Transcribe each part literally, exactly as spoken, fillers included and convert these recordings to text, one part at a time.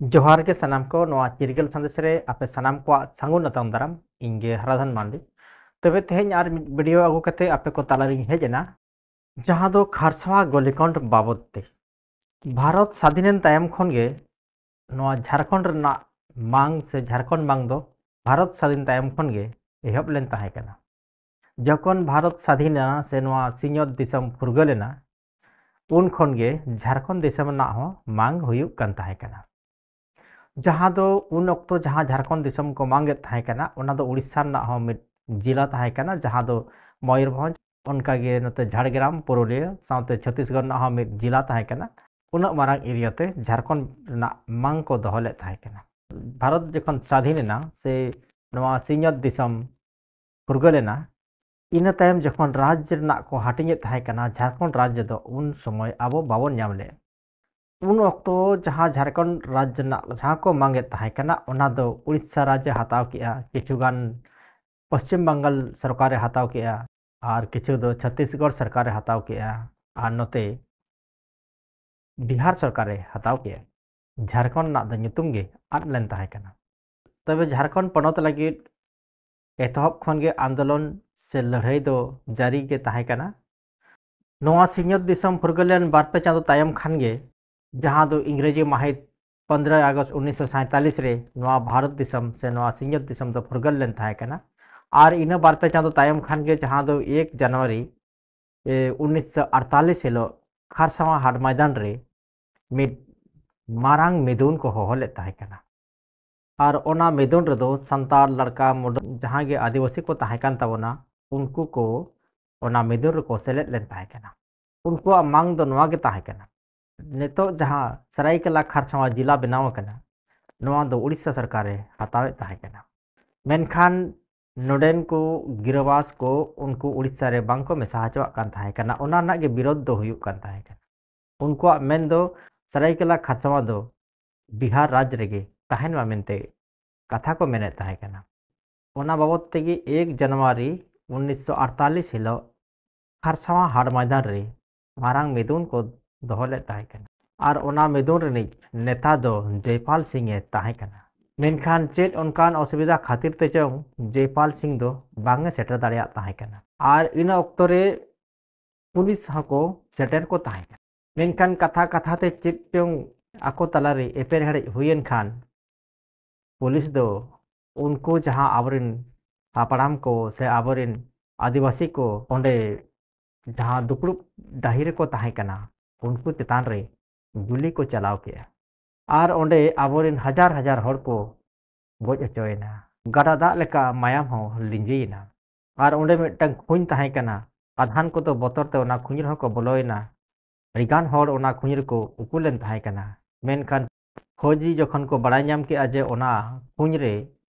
ᱡᱚᱦᱟᱨ ᱜᱮ ᱥᱟᱱᱟᱢ ᱠᱚ, ᱱᱚᱣᱟ ᱪᱤᱨᱜᱟᱹᱞ ᱥᱟᱸᱫᱮᱥ ᱨᱮ ᱟᱯᱮ ᱥᱟᱱᱟᱢ ᱠᱚᱣᱟᱜ ᱥᱟᱹᱜᱩᱱ ᱟᱛᱟᱝ ᱫᱟᱨᱟᱢ᱾ ᱤᱧ ᱜᱮ ᱦᱟᱨᱟᱫᱷᱚᱱ ᱢᱟᱱᱰᱤ᱾ ᱛᱚᱵᱮ ᱛᱮᱦᱮᱧ ᱟᱨ ᱢᱤᱫ ᱵᱷᱤᱰᱤᱭᱳ ᱟᱹᱜᱩ ᱠᱟᱛᱮ ᱟᱯᱮ ᱠᱚ ᱛᱟᱞᱟᱨᱤᱧ ᱦᱮᱡ ᱮᱱᱟ, ᱡᱟᱦᱟᱸ ᱫᱚ ᱠᱷᱟᱨᱥᱟᱣᱟ ᱜᱚᱞᱤᱠᱚᱱᱰ ᱵᱟᱵᱚᱫ ᱛᱮ᱾ ᱵᱷᱟᱨᱚᱛ ᱥᱟᱫᱷᱤᱱᱮᱱ ᱛᱟᱭᱚᱢ ᱠᱷᱚᱱ ᱜᱮ ᱱᱚᱣᱟ ᱡᱷᱟᱲᱠᱷᱚᱸᱰ ᱨᱮᱱᱟᱜ ᱢᱟᱝ ᱥᱮ ᱡᱷᱟᱲᱠᱷᱚᱸᱰ ᱢᱟᱝ ᱫᱚ ᱵᱷᱟᱨᱚᱛ ᱥᱟᱫᱷᱤᱱ ᱛᱟᱭᱚᱢ ᱠᱷᱚᱱ ᱜᱮ ᱮᱦᱚᱵ ᱞᱮᱱ ᱛᱟᱦᱮᱸ ᱠᱟᱱᱟ᱾ ᱡᱚᱠᱷᱚᱱ ᱵᱷᱟᱨᱚᱛ ᱥᱟᱫᱷᱤᱱ ᱮᱱᱟ ᱥᱮ ᱱᱚᱣᱟ ᱥᱤᱧᱚᱛ ᱫᱤᱥᱚᱢ ᱯᱷᱩᱨᱜᱟᱹᱞ ᱮᱱᱟ, ᱩᱱ ᱠᱷᱚᱱ ᱜᱮ ᱡᱷᱟᱲᱠᱷᱚᱸᱰ ᱫᱤᱥᱚᱢ ᱨᱮᱱᱟᱜ ᱦᱚᱸ ᱢᱟᱝ ᱦᱩᱭᱩᱜ ᱠᱟᱱ ᱛᱟᱦᱮᱸ ᱠᱟᱱᱟ᱾ ᱡᱟᱦᱟᱸ ᱫᱚ ᱩᱱ ᱚᱠᱛᱚ ᱡᱟᱦᱟᱸ ᱡᱷᱟᱲᱠᱷᱚᱸᱰ ᱫᱤᱥᱚᱢ ᱠᱚ ᱢᱟᱝ ᱮᱫ ᱛᱟᱦᱮᱸ ᱠᱟᱱᱟ, ᱚᱱᱟ ᱫᱚ ᱩᱲᱤᱥᱥᱟ ᱨᱮᱱᱟᱜ ᱦᱚᱸ ᱢᱤᱫ ᱡᱮᱞᱟ ᱛᱟᱦᱮᱸ ᱠᱟᱱᱟ, ᱡᱟᱦᱟᱸ ᱫᱚ ᱢᱚᱭᱩᱨᱵᱷᱚᱸᱡᱽ, ᱚᱱᱠᱟᱜᱮ ᱱᱚᱛᱮ ᱡᱷᱟᱲᱜᱨᱟᱢ, ᱯᱩᱨᱩᱞᱤᱭᱟᱹ ᱥᱟᱶᱛᱮ ᱪᱷᱚᱛᱤᱥᱜᱚᱲ ᱨᱮᱱᱟᱜ ᱦᱚᱸ ᱢᱤᱫ ᱡᱮᱞᱟ ᱛᱟᱦᱮᱸ ᱠᱟᱱᱟ᱾ ᱩᱱᱟᱹᱜ ᱢᱟᱨᱟᱝ ᱮᱨᱤᱭᱟ ᱛᱮ ᱡᱷᱟᱲᱠᱷᱚᱸᱰ ᱨᱮᱱᱟᱜ ᱢᱟᱝ ᱠᱚ ᱫᱚᱦᱚ ᱞᱮᱫ ᱛᱟᱦᱮᱸ ᱠᱟᱱᱟ᱾ ᱵᱷᱟᱨᱚᱛ ᱡᱚᱠᱷᱚᱱ ᱥᱟᱫᱷᱤᱱ ᱮᱱᱟ ᱥᱮ ᱱᱚᱣᱟ ᱥᱤᱧᱚᱛ ᱫᱤᱥᱚᱢ ᱯᱷᱩᱨᱜᱟᱹᱞ ᱮᱱᱟ, ᱤᱱᱟᱹ ᱛᱟᱭᱚᱢ ᱡᱚᱠᱷᱚᱱ ᱨᱟᱡᱽ ᱨᱮᱱᱟᱜ ᱠᱚ ᱦᱟᱹᱴᱤᱧᱮᱫ ᱛᱟᱦᱮᱸ ᱠᱟᱱᱟ, ᱡᱷᱟᱲᱠᱷᱚᱸᱰ ᱨᱟᱡᱽ ᱫᱚ ᱩᱱ ᱥᱚᱢᱚᱭ ᱟᱵᱚ ᱵᱟᱵᱚᱱ ᱧᱟᱢ ᱞᱮᱫ᱾ ᱩᱱ ᱚᱠᱛᱚ ᱡᱟᱦᱟᱸ ᱡᱷᱟᱲᱠᱷᱚᱸᱰ ᱨᱟᱡᱽ ᱨᱮᱱᱟᱜ ᱡᱟᱦᱟᱸ ᱠᱚ ᱢᱟᱝ ᱮᱫ ᱛᱟᱦᱮᱸ ᱠᱟᱱᱟ, ᱚᱱᱟ ᱫᱚ ᱩᱲᱤᱥᱥᱟ ᱨᱟᱡᱽ ᱮ ᱦᱟᱛᱟᱣ ᱠᱮᱜᱼᱟ, ᱠᱤᱪᱷᱩ ᱜᱟᱱ ᱯᱚᱥᱪᱤᱢ ᱵᱟᱝᱜᱟᱞ ᱥᱚᱨᱠᱟᱨᱮ ᱦᱟᱛᱟᱣ ᱠᱮᱜᱼᱟ, ᱟᱨ ᱠᱤᱪᱷᱩ ᱫᱚ ᱪᱷᱚᱛᱤᱥᱜᱚᱲ ᱥᱚᱨᱠᱟᱨᱮ ᱦᱟᱛᱟᱣ ᱠᱮᱜᱼᱟ, ᱟᱨ ᱱᱚᱛᱮ ᱵᱤᱦᱟᱨ ᱥᱚᱨᱠᱟᱨᱮ ᱦᱟᱛᱟᱣ ᱠᱮᱜᱼᱟ᱾ ᱡᱷᱟᱲᱠᱷᱚᱸᱰ ᱨᱮᱱᱟᱜ ᱫᱚ ᱧᱩᱛᱩᱢ ᱜᱮ ᱟᱫ ᱞᱮᱱ ᱛᱟᱦᱮᱸ ᱠᱟᱱᱟ᱾ ᱛᱚᱵᱮ ᱡᱷᱟᱲᱠᱷᱚᱸᱰ ᱯᱚᱱᱚᱛ ᱞᱟᱹᱜᱤᱫ ᱮᱛᱚᱦᱚᱵ ᱠᱷᱚᱱ ᱜᱮ ᱟᱱᱫᱳᱞᱚᱱ ᱥᱮ ᱞᱟᱹᱲᱦᱟᱹᱭ ᱫᱚ ᱡᱟᱹᱨᱤ ᱜᱮ ᱛᱟᱦᱮᱸ ᱠᱟᱱᱟ᱾ ᱱᱚᱣᱟ ᱥᱤᱧᱚᱛ ᱫᱤᱥᱚᱢ ᱯᱷᱩᱨᱜᱟᱹᱞ ᱞᱮᱱ ᱵᱟᱨ ᱯᱮ ᱪᱟᱸᱫᱚ ᱛᱟᱭᱚᱢ ᱠᱷᱟᱱ ᱜᱮ, ᱡᱟᱦᱟᱸ ᱫᱚ ᱤᱝᱨᱮᱡᱤ ᱢᱟᱹᱦᱤᱛ ᱯᱚᱱᱫᱽᱨᱚᱭ ᱟᱜᱚᱥᱴ ᱩᱱᱤᱥᱥᱚ ᱥᱟᱸᱭᱛᱟᱞᱤᱥ ᱨᱮ ᱱᱚᱣᱟ ᱵᱷᱟᱨᱚᱛ ᱫᱤᱥᱚᱢ ᱥᱮ ᱱᱚᱣᱟ ᱥᱤᱧᱚᱛ ᱫᱤᱥᱚᱢ ᱫᱚ ᱯᱷᱩᱨᱜᱟᱹᱞ ᱞᱮᱱ ᱛᱟᱦᱮᱸ ᱠᱟᱱᱟ᱾ ᱟᱨ ᱤᱱᱟᱹ ᱵᱟᱨ ᱯᱮ ᱪᱟᱸᱫᱚ ᱛᱟᱭᱚᱢ ᱠᱷᱟᱱ ᱜᱮ, ᱡᱟᱦᱟᱸ ᱫᱚ ᱮᱠ ᱡᱟᱱᱩᱣᱟᱨᱤ, ᱮ, ᱩᱱᱤᱥᱥᱚ ᱟᱴᱛᱟᱞᱤᱥ ᱦᱤᱞᱳᱜ ᱠᱷᱟᱨᱥᱟᱣᱟ ᱦᱟᱴ ᱢᱚᱭᱫᱟᱱ ᱨᱮ ᱢᱤᱫ ᱢᱟᱨᱟᱝ ᱢᱤᱫᱩᱱ ᱠᱚ ᱦᱚᱦᱚ ᱞᱮᱫ ᱛᱟᱦᱮᱸ ᱠᱟᱱᱟ᱾ ᱟᱨ ᱚᱱᱟ ᱢᱤᱫᱩᱱ ᱨᱮᱫᱚ ᱥᱟᱱᱛᱟᱲ, ᱞᱟᱲᱠᱟ, ᱢᱩᱰᱟᱹ, ᱡᱟᱦᱟᱸ ᱜᱮ ᱟᱹᱫᱤᱵᱟᱹᱥᱤ ᱠᱚ ᱛᱟᱦᱮᱸ ᱠᱟᱱ ᱛᱟᱵᱚᱱᱟ, ᱩᱱᱠᱩ ᱠᱚ ᱚᱱᱟ ᱢᱤᱫᱩᱱ ᱨᱮᱠᱚ ᱥᱮᱞᱮᱫ ᱞᱮᱱ ᱛᱟᱦᱮᱸ ᱠᱟᱱᱟ᱾ ᱩᱱᱠᱩᱣᱟᱜ ᱢᱟᱝ ᱫᱚ ᱱᱚᱣᱟ ᱜᱮ ᱛᱟᱦᱮᱸ ᱠᱟᱱᱟ, ᱱᱤᱛᱚᱜ ᱡᱟᱦᱟᱸ ᱥᱟᱹᱨᱟᱹᱭᱠᱮᱞᱟ ᱠᱷᱟᱨᱥᱟᱣᱟ ᱡᱮᱞᱟ ᱵᱮᱱᱟᱣ ᱟᱠᱟᱱᱟ, ᱱᱚᱣᱟ ᱫᱚ ᱩᱲᱤᱥᱥᱟ ᱥᱚᱨᱠᱟᱨᱮ ᱦᱟᱛᱟᱣᱮᱫ ᱛᱟᱦᱮᱸ ᱠᱟᱱᱟ᱾ ᱢᱮᱱᱠᱷᱟᱱ ᱱᱚᱰᱮᱱ ᱠᱚ ᱜᱤᱨᱟᱹᱵᱟᱥ ᱠᱚ ᱩᱱᱠᱩ ᱩᱲᱤᱥᱥᱟ ᱨᱮ ᱵᱟᱝ ᱠᱚ ᱢᱮᱥᱟ ᱦᱚᱪᱚᱣᱟᱜ ᱠᱟᱱ ᱛᱟᱦᱮᱸ ᱠᱟᱱᱟ᱾ ᱚᱱᱟ ᱨᱮᱱᱟᱜ ᱜᱮ ᱵᱤᱨᱳᱫᱷ ᱫᱚ ᱦᱩᱭᱩᱜ ᱠᱟᱱ ᱛᱟᱦᱮᱸ ᱠᱟᱱᱟ᱾ ᱩᱱᱠᱩᱣᱟᱜ ᱢᱮᱱ ᱫᱚ ᱥᱟᱹᱨᱟᱹᱭᱠᱮᱞᱟ ᱠᱷᱟᱨᱥᱟᱣᱟ ᱫᱚ ᱵᱤᱦᱟᱨ ᱨᱟᱡᱽ ᱨᱮᱜᱮ ᱛᱟᱦᱮᱱ ᱢᱟ ᱢᱮᱱᱛᱮ ᱠᱟᱛᱷᱟ ᱠᱚ ᱢᱮᱱᱮᱫ ᱛᱟᱦᱮᱸ ᱠᱟᱱᱟ᱾ ᱚᱱᱟ ᱵᱟᱵᱚᱫ ᱛᱮᱜᱮ ᱮᱠ ᱡᱟᱱᱩᱣᱟᱨᱤ ᱩᱱᱤᱥᱥᱚ ᱟᱴᱛᱟᱞᱤᱥ ᱦᱤᱞᱳᱜ ᱠᱷᱟᱨᱥᱟᱣᱟ ᱦᱟᱴ ᱢᱚᱭᱫᱟᱱ ᱨᱮ ᱢᱟᱨᱟᱝ ᱢᱤᱫᱩᱱ ᱠᱚ ᱫᱚᱦᱚ ᱞᱮᱫ ᱛᱟᱦᱮᱸ ᱠᱟᱱᱟ᱾ ᱟᱨ ᱚᱱᱟ ᱢᱤᱫᱩᱱ ᱨᱤᱱᱤᱡ ᱱᱮᱛᱟ ᱫᱚ ᱡᱚᱭᱯᱟᱞ ᱥᱤᱝ ᱮ ᱛᱟᱦᱮᱸ ᱠᱟᱱᱟ᱾ ᱢᱮᱱᱠᱷᱟᱱ ᱪᱮᱫ ᱚᱱᱠᱟᱱ ᱚᱥᱩᱵᱤᱫᱷᱟ ᱠᱷᱟᱹᱛᱤᱨ ᱛᱮ ᱪᱚᱝ ᱡᱚᱭᱯᱟᱞ ᱥᱤᱝ ᱫᱚ ᱵᱟᱝ ᱮ ᱥᱮᱴᱮᱨ ᱫᱟᱲᱮᱭᱟᱜ ᱛᱟᱦᱮᱸ ᱠᱟᱱᱟ᱾ ᱟᱨ ᱤᱱᱟᱹ ᱚᱠᱛᱚ ᱨᱮ ᱯᱩᱞᱤᱥ ᱦᱚᱸᱠᱚ ᱥᱮᱴᱮᱨ ᱠᱚ ᱛᱟᱦᱮᱸ ᱠᱟᱱᱟ᱾ ᱢᱮᱱᱠᱷᱟᱱ ᱠᱟᱛᱷᱟ ᱠᱟᱛᱷᱟ ᱛᱮ ᱪᱮᱫ ᱪᱚᱝ ᱟᱠᱚ ᱛᱟᱞᱟᱨᱮ ᱮᱯᱮᱨ ᱦᱮᱲᱮᱡ ᱦᱩᱭᱮᱱ ᱠᱷᱟᱱ ᱯᱩᱞᱤᱥ ᱫᱚ ᱩᱱᱠᱩ ᱡᱟᱦᱟᱸ ᱟᱵᱚᱨᱮᱱ ᱦᱟᱯᱲᱟᱢ ᱠᱚ ᱥᱮ ᱟᱵᱚᱨᱮᱱ ᱟᱹᱫᱤᱵᱟᱹᱥᱤ ᱠᱚ ᱚᱸᱰᱮ ᱡᱟᱦᱟᱸ ᱫᱩᱯᱲᱩᱵ ᱰᱟᱹᱦᱤ ᱨᱮᱠᱚ ᱛᱟᱦᱮᱸ ᱠᱟᱱᱟ, ᱩᱱᱠᱩ ᱪᱮᱛᱟᱱ ᱨᱮ ᱜᱩᱞᱤ ᱠᱚ ᱪᱟᱞᱟᱣ ᱠᱮᱜᱼᱟ᱾ ᱟᱨ ᱚᱸᱰᱮ ᱟᱵᱚᱨᱮᱱ ᱦᱟᱡᱟᱨ ᱦᱟᱡᱟᱨ ᱦᱚᱲ ᱠᱚ ᱜᱚᱡ ᱦᱚᱪᱚᱭᱮᱱᱟ᱾ ᱜᱟᱰᱟ ᱫᱟᱜ ᱞᱮᱠᱟ ᱢᱟᱭᱟᱢ ᱦᱚᱸ ᱞᱤᱸᱡᱤᱭᱮᱱᱟ᱾ ᱟᱨ ᱚᱸᱰᱮ ᱢᱤᱫᱴᱟᱝ ᱠᱷᱩᱧ ᱛᱟᱦᱮᱸ ᱠᱟᱱᱟ᱾ ᱟᱫᱷᱟᱱ ᱠᱚᱫᱚ ᱵᱚᱛᱚᱨ ᱛᱮ ᱚᱱᱟ ᱠᱷᱩᱧ ᱨᱮᱦᱚᱸ ᱠᱚ ᱵᱚᱞᱚᱭᱮᱱᱟ᱾ ᱟᱹᱰᱤᱜᱟᱱ ᱦᱚᱲ ᱚᱱᱟ ᱠᱷᱩᱧ ᱨᱮᱠᱚ ᱩᱠᱩ ᱞᱮᱱ ᱛᱟᱦᱮᱸ ᱠᱟᱱᱟ᱾ ᱢᱮᱱᱠᱷᱟᱱ ᱯᱷᱳᱡᱤ ᱡᱚᱠᱷᱚᱱ ᱠᱚ ᱵᱟᱲᱟᱭ ᱧᱟᱢ ᱠᱮᱜᱼᱟ ᱡᱮ ᱚᱱᱟ ᱠᱷᱩᱧ ᱨᱮ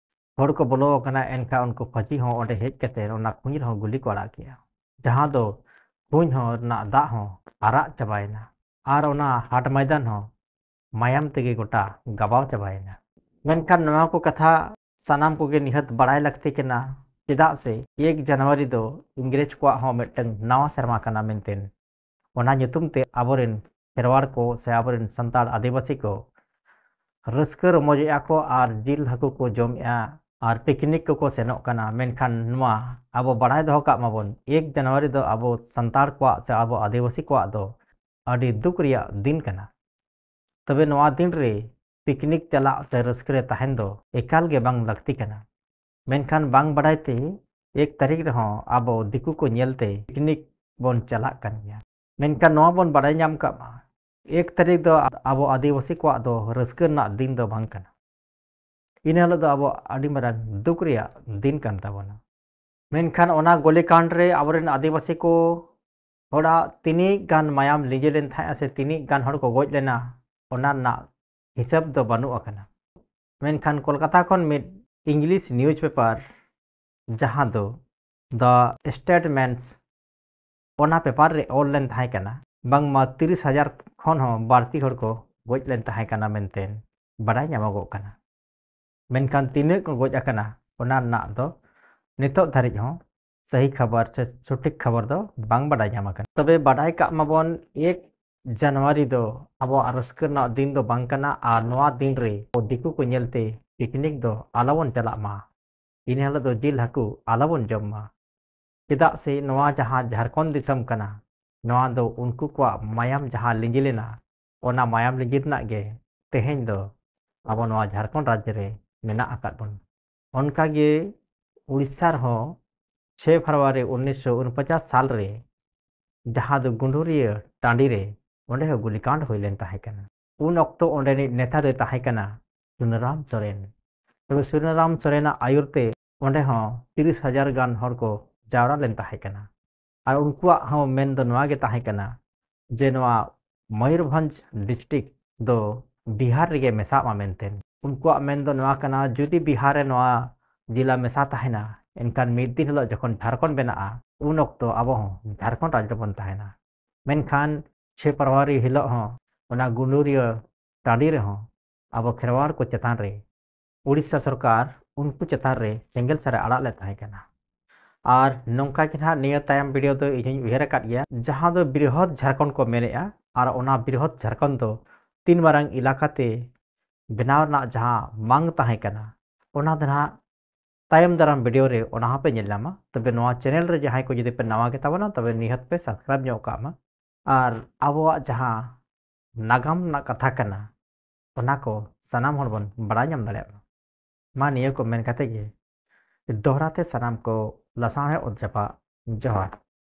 ᱦᱚᱲ ᱠᱚ ᱵᱚᱞᱚ ᱟᱠᱟᱱᱟ, ᱮᱱᱠᱷᱟᱱ ᱩᱱᱠᱩ ᱯᱷᱳᱡᱤ ᱦᱚᱸ ᱚᱸᱰᱮ ᱦᱮᱡ ᱠᱟᱛᱮ ᱚᱱᱟ ᱠᱷᱩᱧ ᱨᱮᱦᱚᱸ ᱜᱩᱞᱤ ᱠᱚ ᱟᱲᱟᱜ ᱠᱮᱜᱼᱟ, ᱡᱟᱦᱟᱸ ᱫᱚ ᱠᱷᱩᱧ ᱦᱚᱸ ᱨᱮᱱᱟᱜ ᱫᱟᱜ ᱦᱚᱸ ᱟᱨᱟᱜ ᱪᱟᱵᱟᱭᱮᱱᱟ᱾ ᱟᱨ ᱚᱱᱟ ᱦᱟᱴ ᱢᱚᱭᱫᱟᱱ ᱦᱚᱸ ᱢᱟᱭᱟᱢ ᱛᱮᱜᱮ ᱜᱚᱴᱟ ᱜᱟᱵᱟᱣ ᱪᱟᱵᱟᱭᱮᱱᱟ᱾ ᱢᱮᱱᱠᱷᱟᱱ ᱱᱚᱣᱟ ᱠᱚ ᱠᱟᱛᱷᱟ ᱥᱟᱱᱟᱢ ᱠᱚᱜᱮ ᱱᱤᱦᱟᱹᱛ ᱵᱟᱲᱟᱭ ᱞᱟᱹᱠᱛᱤ ᱠᱟᱱᱟ, ᱪᱮᱫᱟᱜ ᱥᱮ ᱮᱠ ᱡᱟᱱᱩᱣᱟᱨᱤ ᱫᱚ ᱤᱝᱨᱮᱡᱽ ᱠᱚᱣᱟᱜ ᱦᱚᱸ ᱢᱤᱫᱴᱟᱝ ᱱᱟᱣᱟ ᱥᱮᱨᱢᱟ ᱠᱟᱱᱟ ᱢᱮᱱᱛᱮ᱾ ᱚᱱᱟ ᱧᱩᱛᱩᱢ ᱛᱮ ᱟᱵᱚᱨᱮᱱ ᱠᱷᱮᱨᱣᱟᱲ ᱠᱚ ᱥᱮ ᱟᱵᱚᱨᱮᱱ ᱥᱟᱱᱛᱟᱲ ᱟᱹᱫᱤᱵᱟᱹᱥᱤ ᱠᱚ ᱨᱟᱹᱥᱠᱟᱹ ᱨᱚᱢᱚᱡᱮᱜᱼᱟ ᱠᱚ ᱟᱨ ᱡᱤᱞ ᱦᱟᱹᱠᱩ ᱠᱚ ᱡᱚᱢᱮᱜᱼᱟ ᱟᱨ ᱯᱤᱠᱱᱤᱠ ᱠᱚᱠᱚ ᱥᱮᱱᱚᱜ ᱠᱟᱱᱟ᱾ ᱢᱮᱱᱠᱷᱟᱱ ᱱᱚᱣᱟ ᱟᱵᱚ ᱵᱟᱲᱟᱭ ᱫᱚᱦᱚ ᱠᱟᱜ ᱢᱟᱵᱚᱱ, ᱮᱠ ᱡᱟᱱᱩᱣᱟᱨᱤ ᱫᱚ ᱟᱵᱚ ᱥᱟᱱᱛᱟᱲ ᱠᱚᱣᱟᱜ ᱥᱮ ᱟᱵᱚ ᱟᱹᱫᱤᱵᱟᱹᱥᱤ ᱠᱚᱣᱟᱜ ᱫᱚ ᱟᱹᱰᱤ ᱫᱩᱠ ᱨᱮᱭᱟᱜ ᱫᱤᱱ ᱠᱟᱱᱟ᱾ ᱛᱚᱵᱮ ᱱᱚᱣᱟ ᱫᱤᱱ ᱨᱮ ᱯᱤᱠᱱᱤᱠ ᱪᱟᱞᱟᱜ ᱥᱮ ᱨᱟᱹᱥᱠᱟᱹ ᱨᱮ ᱛᱟᱦᱮᱱ ᱫᱚ ᱮᱠᱟᱞ ᱜᱮ ᱵᱟᱝ ᱞᱟᱹᱠᱛᱤ ᱠᱟᱱᱟ᱾ ᱢᱮᱱᱠᱷᱟᱱ ᱵᱟᱝ ᱵᱟᱰᱟᱭ ᱛᱮ ᱮᱠ ᱛᱟᱹᱨᱤᱠᱷ ᱨᱮᱦᱚᱸ ᱟᱵᱚ ᱫᱤᱠᱩ ᱠᱚ ᱧᱮᱞᱛᱮ ᱯᱤᱠᱱᱤᱠ ᱵᱚᱱ ᱪᱟᱞᱟᱜ ᱠᱟᱱ ᱜᱮᱭᱟ᱾ ᱢᱮᱱᱠᱷᱟᱱ ᱱᱚᱣᱟ ᱵᱚᱱ ᱵᱟᱰᱟᱭ ᱧᱟᱢ ᱠᱟᱜ ᱢᱟ, ᱮᱠ ᱛᱟᱹᱨᱤᱠᱷ ᱫᱚ ᱟᱵᱚ ᱟᱹᱫᱤᱵᱟᱹᱥᱤ ᱠᱚᱣᱟᱜ ᱫᱚ ᱨᱟᱹᱥᱠᱟᱹ ᱨᱮᱱᱟᱜ ᱫᱤᱱ ᱫᱚ ᱵᱟᱝ ᱠᱟᱱᱟ᱾ ᱤᱱᱟᱹ ᱦᱤᱞᱳᱜ ᱫᱚ ᱟᱵᱚ ᱟᱹᱰᱤ ᱢᱟᱨᱟᱝ ᱫᱩᱠ ᱨᱮᱭᱟᱜ ᱫᱤᱱ ᱠᱟᱱ ᱛᱟᱵᱚᱱᱟ᱾ ᱢᱮᱱᱠᱷᱟᱱ ᱚᱱᱟ ᱜᱚᱞᱤᱠᱟᱱᱰ ᱨᱮ ᱟᱵᱚᱨᱮᱱ ᱟᱹᱫᱤᱵᱟᱹᱥᱤ ᱠᱚ ᱦᱚᱲᱟᱜ ᱛᱤᱱᱟᱹᱜ ᱜᱟᱱ ᱢᱟᱭᱟᱢ ᱞᱤᱸᱡᱤ ᱞᱮᱱ ᱛᱟᱦᱮᱸᱜᱼᱟ ᱥᱮ ᱛᱤᱱᱟᱹᱜ ᱜᱟᱱ ᱦᱚᱲ ᱠᱚ ᱜᱚᱡ ᱞᱮᱱᱟ, ᱚᱱᱟ ᱨᱮᱱᱟᱜ ᱦᱤᱥᱟᱹᱵ ᱫᱚ ᱵᱟᱹᱱᱩᱜ ᱟᱠᱟᱱᱟ᱾ ᱢᱮᱱᱠᱷᱟᱱ ᱠᱳᱞᱠᱟᱛᱟ ᱠᱷᱚᱱ ᱢᱤᱫ English newspaper, ᱡᱟᱦᱟᱸ ᱫᱚ The Statesman, ᱚᱱᱟ ᱯᱮᱯᱟᱨ ᱨᱮ ᱚᱞ ᱞᱮᱱ ᱛᱟᱦᱮᱸ ᱠᱟᱱᱟ, ᱵᱟᱝᱢᱟ ᱛᱤᱨᱤᱥ ᱦᱟᱡᱟᱨ ᱠᱷᱚᱱ ᱦᱚᱸ ᱵᱟᱹᱲᱛᱤ ᱦᱚᱲ ᱠᱚ ᱜᱚᱡ ᱞᱮᱱ ᱛᱟᱦᱮᱸ ᱠᱟᱱᱟ ᱢᱮᱱᱛᱮ ᱵᱟᱰᱟᱭ ᱧᱟᱢᱚᱜᱚᱜ ᱠᱟᱱᱟ᱾ ᱢᱮᱱᱠᱷᱟᱱ ᱛᱤᱱᱟᱹᱜ ᱠᱚ ᱜᱚᱡ ᱟᱠᱟᱱᱟ, ᱚᱱᱟ ᱨᱮᱱᱟᱜ ᱫᱚ ᱱᱤᱛᱚᱜ ᱫᱷᱟᱹᱨᱤᱡ ᱦᱚᱸ ᱥᱟᱹᱦᱤ ᱠᱷᱚᱵᱚᱨ ᱥᱮ ᱥᱚᱴᱷᱤᱠ ᱠᱷᱚᱵᱚᱨ ᱫᱚ ᱵᱟᱝ ᱵᱟᱰᱟᱭ ᱧᱟᱢ ᱟᱠᱟᱱᱟ᱾ ᱛᱚᱵᱮ ᱵᱟᱰᱟᱭ ᱠᱟᱜ ᱢᱟᱵᱚᱱ, ᱮᱠ ᱡᱟᱱᱩᱣᱟᱨᱤ ᱫᱚ ᱟᱵᱚᱣᱟᱜ ᱨᱟᱹᱥᱠᱟᱹ ᱨᱮᱱᱟᱜ ᱫᱤᱱ ᱫᱚ ᱵᱟᱝ ᱠᱟᱱᱟ, ᱟᱨ ᱱᱚᱣᱟ ᱫᱤᱱ ᱨᱮ ᱫᱤᱠᱩ ᱠᱚ ᱧᱮᱞᱛᱮ ᱯᱤᱠᱱᱤᱠ ᱫᱚ ᱟᱞᱚᱵᱚᱱ ᱪᱟᱞᱟᱜ ᱢᱟ᱾ ᱤᱱᱟᱹ ᱦᱤᱞᱳᱜ ᱫᱚ ᱡᱤᱞ ᱦᱟᱹᱠᱩ ᱟᱞᱚᱵᱚᱱ ᱡᱚᱢ ᱢᱟ᱾ ᱪᱮᱫᱟᱜ ᱥᱮ ᱱᱚᱣᱟ ᱡᱟᱦᱟᱸ ᱡᱷᱟᱲᱠᱷᱚᱸᱰ ᱫᱤᱥᱚᱢ ᱠᱟᱱᱟ, ᱱᱚᱣᱟ ᱫᱚ ᱩᱱᱠᱩ ᱠᱚᱣᱟᱜ ᱢᱟᱭᱟᱢ ᱡᱟᱦᱟᱸ ᱞᱤᱸᱡᱤ ᱞᱮᱱᱟ, ᱚᱱᱟ ᱢᱟᱭᱟᱢ ᱞᱤᱸᱡᱤ ᱨᱮᱱᱟᱜ ᱜᱮ ᱛᱮᱦᱮᱧ ᱫᱚ ᱟᱵᱚ ᱱᱚᱣᱟ ᱡᱷᱟᱲᱠᱷᱚᱸᱰ ᱨᱟᱡᱽ ᱨᱮ ᱢᱮᱱᱟᱜ ᱟᱠᱟᱫ ᱵᱚᱱᱟ᱾ ᱚᱱᱠᱟᱜᱮ ᱩᱲᱤᱥᱥᱟ ᱨᱮᱦᱚᱸ ᱪᱷᱚᱭ ᱯᱷᱮᱵᱽᱨᱩᱣᱟᱨᱤ ᱩᱱᱤᱥᱥᱚ ᱩᱱᱯᱚᱪᱟᱥ ᱥᱟᱞ ᱨᱮ, ᱡᱟᱦᱟᱸ ᱫᱚ ᱜᱩᱸᱰᱩᱨᱤᱭᱟᱹ ᱴᱟᱺᱰᱤ ᱨᱮ, ᱚᱸᱰᱮ ᱦᱚᱸ ᱜᱩᱞᱤᱠᱟᱸᱰ ᱦᱩᱭ ᱞᱮᱱ ᱛᱟᱦᱮᱸ ᱠᱟᱱᱟ᱾ ᱩᱱ ᱚᱠᱛᱚ ᱚᱸᱰᱮᱱᱤᱡ ᱱᱮᱛᱟ ᱫᱚᱭ ᱛᱟᱦᱮᱸ ᱠᱟᱱᱟ ᱥᱩᱱᱟᱨᱟᱢ ᱥᱚᱨᱮᱱ᱾ ᱛᱚᱵᱮ ᱥᱩᱱᱟᱨᱟᱢ ᱥᱚᱨᱮᱱᱟᱜ ᱟᱹᱭᱩᱨ ᱛᱮ ᱚᱸᱰᱮ ᱦᱚᱸ ᱛᱤᱨᱤᱥ ᱦᱟᱡᱟᱨ ᱜᱟᱱ ᱦᱚᱲ ᱠᱚ ᱡᱟᱣᱨᱟ ᱞᱮᱱ ᱛᱟᱦᱮᱸ ᱠᱟᱱᱟ᱾ ᱟᱨ ᱩᱱᱠᱩᱣᱟᱜ ᱦᱚᱸ ᱢᱮᱱ ᱫᱚ ᱱᱚᱣᱟ ᱜᱮ ᱛᱟᱦᱮᱸ ᱠᱟᱱᱟ ᱡᱮ ᱱᱚᱣᱟ ᱢᱚᱭᱩᱨᱵᱷᱚᱸᱡᱽ ᱰᱤᱥᱴᱨᱤᱠᱴ ᱫᱚ ᱵᱤᱦᱟᱨ ᱨᱮᱜᱮ ᱢᱮᱥᱟᱜ ᱢᱟ ᱢᱮᱱᱛᱮ᱾ ᱩᱱᱠᱩᱣᱟᱜ ᱢᱮᱱ ᱫᱚ ᱱᱚᱣᱟ ᱠᱟᱱᱟ, ᱡᱩᱫᱤ ᱵᱤᱦᱟᱨ ᱨᱮ ᱱᱚᱣᱟ ᱡᱮᱞᱟ ᱢᱮᱥᱟ ᱛᱟᱦᱮᱱᱟ, ᱮᱱᱠᱷᱟᱱ ᱢᱤᱫ ᱫᱤᱱ ᱦᱤᱞᱳᱜ ᱡᱚᱠᱷᱚᱱ ᱡᱷᱟᱲᱠᱷᱚᱸᱰ ᱵᱮᱱᱟᱜᱼᱟ, ᱩᱱ ᱚᱠᱛᱚ ᱟᱵᱚ ᱦᱚᱸ ᱡᱷᱟᱲᱠᱷᱚᱸᱰ ᱨᱟᱡᱽ ᱨᱮᱵᱚᱱ ᱛᱟᱦᱮᱱᱟ᱾ ᱢᱮᱱᱠᱷᱟᱱ ᱪᱷᱚᱭ ᱯᱷᱮᱵᱽᱨᱩᱣᱟᱨᱤ ᱦᱤᱞᱳᱜ ᱦᱚᱸ ᱚᱱᱟ ᱜᱩᱸᱰᱩᱨᱤᱭᱟᱹ ᱴᱟᱺᱰᱤ ᱨᱮᱦᱚᱸ ᱟᱵᱚ ᱠᱷᱮᱨᱣᱟᱲ ᱠᱚ ᱪᱮᱛᱟᱱ ᱨᱮ ᱩᱲᱤᱥᱥᱟ ᱥᱚᱨᱠᱟᱨ ᱩᱱᱠᱩ ᱪᱮᱛᱟᱱ ᱨᱮ ᱥᱮᱸᱜᱮᱞ ᱥᱟᱨᱮ ᱟᱲᱟᱜ ᱞᱮᱫ ᱛᱟᱦᱮᱸ ᱠᱟᱱᱟ᱾ ᱟᱨ ᱱᱚᱝᱠᱟ ᱜᱮ ᱱᱟᱦᱟᱜ ᱱᱤᱭᱟᱹ ᱛᱟᱭᱚᱢ ᱵᱷᱤᱰᱤᱭᱳ ᱫᱚ ᱤᱧ ᱦᱚᱧ ᱩᱭᱦᱟᱹᱨ ᱟᱠᱟᱫ ᱜᱮᱭᱟ, ᱡᱟᱦᱟᱸ ᱫᱚ ᱵᱨᱤᱦᱚᱫ ᱡᱷᱟᱲᱠᱷᱚᱸᱰ ᱠᱚ ᱢᱮᱱᱮᱫᱼᱟ᱾ ᱟᱨ ᱚᱱᱟ ᱵᱨᱤᱦᱚᱫ ᱡᱷᱟᱲᱠᱷᱚᱸᱰ ᱫᱚ ᱛᱤᱱ ᱢᱟᱨᱟᱝ ᱮᱞᱟᱠᱟ ᱛᱮ ᱵᱮᱱᱟᱣ ᱨᱮᱱᱟᱜ ᱡᱟᱦᱟᱸ ᱢᱟᱝ ᱛᱟᱦᱮᱸ ᱠᱟᱱᱟ, ᱚᱱᱟ ᱫᱚ ᱱᱟᱦᱟᱜ ᱛᱟᱭᱚᱢ ᱫᱟᱨᱟᱢ ᱵᱷᱤᱰᱤᱭᱳ ᱨᱮ ᱚᱱᱟ ᱦᱚᱸᱯᱮ ᱧᱮᱞ ᱧᱟᱢᱟ᱾ ᱛᱚᱵᱮ ᱱᱚᱣᱟ ᱪᱮᱱᱮᱞ ᱨᱮ ᱡᱟᱦᱟᱸᱭ ᱠᱚ ᱡᱩᱫᱤ ᱯᱮ ᱱᱟᱣᱟ ᱜᱮ ᱛᱟᱵᱚᱱᱟ, ᱛᱚᱵᱮ ᱱᱤᱦᱟᱹᱛ ᱯᱮ ᱥᱟᱵᱥᱠᱨᱟᱭᱤᱵ ᱧᱚᱜ ᱠᱟᱜ ᱢᱟ᱾ ᱟᱨ ᱟᱵᱚᱣᱟᱜ ᱡᱟᱦᱟᱸ ᱱᱟᱜᱟᱢ ᱨᱮᱱᱟᱜ ᱠᱟᱛᱷᱟ ᱠᱟᱱᱟ, ᱚᱱᱟ ᱠᱚ ᱥᱟᱱᱟᱢ ᱦᱚᱲ ᱵᱚᱱ ᱵᱟᱲᱟᱭ ᱧᱟᱢ ᱫᱟᱲᱮᱭᱟᱜ ᱢᱟ᱾ ᱢᱟ ᱱᱤᱭᱟᱹ ᱠᱚ ᱢᱮᱱ ᱠᱟᱛᱮ ᱜᱮ ᱫᱚᱦᱲᱟ ᱛᱮ ᱥᱟᱱᱟᱢ ᱠᱚ ᱞᱟᱥᱟᱬᱦᱮᱫ ᱚᱛ ᱡᱟᱯᱟᱜ ᱡᱚᱦᱟᱨ᱾